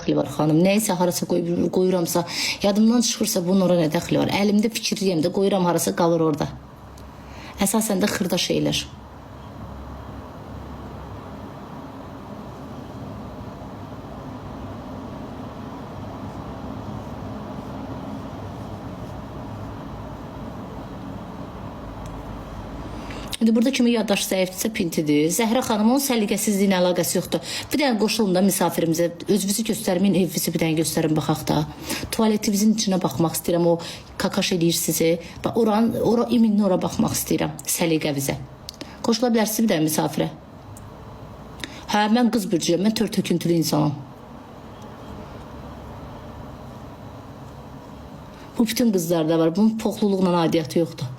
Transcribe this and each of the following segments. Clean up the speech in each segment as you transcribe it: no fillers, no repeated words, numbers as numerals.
dəxli var xanım? Nəyisə harasa qoyuramsa, yadımdan çıxırsa bunun ora nə dəxli var? Əlimdə fikirliyəm də qoyuram harasa qalır orada. Əsasən də xırda şeylər. İndi burada kimi yaddaş zəifdirsə pintidir. Zəhra xanım onun səliqəsizliyinə əlaqəsi yoxdur. Bir dənə qoşulun da misafirimizə. Özünüzü göstərməyin, evinizi bir dənə göstərin baxaq da. Tualetinizin içinə baxmaq istəyirəm. O kakaş eləyir sizi. Bax oranın ora iminli ora baxmaq istəyirəm səliqəvizə. Qoşula bilərsiniz bir dənə misafirə. Hə, mən qız bürcüyəm. Mən tör töküntülü insanam. Bu bütün qızlarda var. Bunun poxluluqla aidiyyatı yoxdur.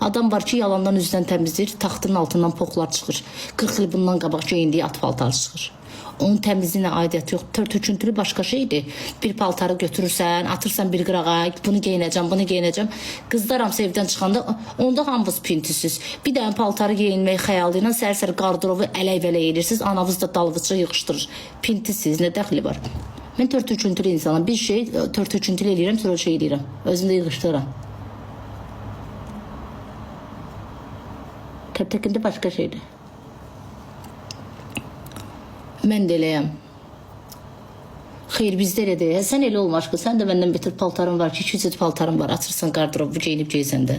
Adam var ki, yalandan üzdən təmizləyir, taxtının altından poxlar çıxır. 40 il bundan qabaq geyindiyi at paltarı çıxır. Onun təmizliyinə aidiyyatı yox. Tör töküntülü başqa şeydir. Bir paltarı götürürsən, atırsan bir qırağa, bunu geyinəcəm, bunu geyinəcəm. Qızlar hamısı evdən çıxanda onda hamınız pintisiz. Bir dənə paltarı geyinmək xəyalı ilə səhər-səhər qardırobu ələk-vələk edirsiniz. Anavız da dalvıcı yığışdırır. Pintisiz, nə dəxli var? Mən tör töküntülü insanam. Bir şey tör töküntülü eləyirəm, sonra şey eləyirəm. Özüm də yığışdırıram. Töküntü başqa şeydir. Mən də eləyəm. Xeyr, bizdə elə deyil. Sən elə olma aşkım. Sən də məndən betər paltarın var ki, 200 paltarın var. Açırsan qardırobu geyinib geysən də.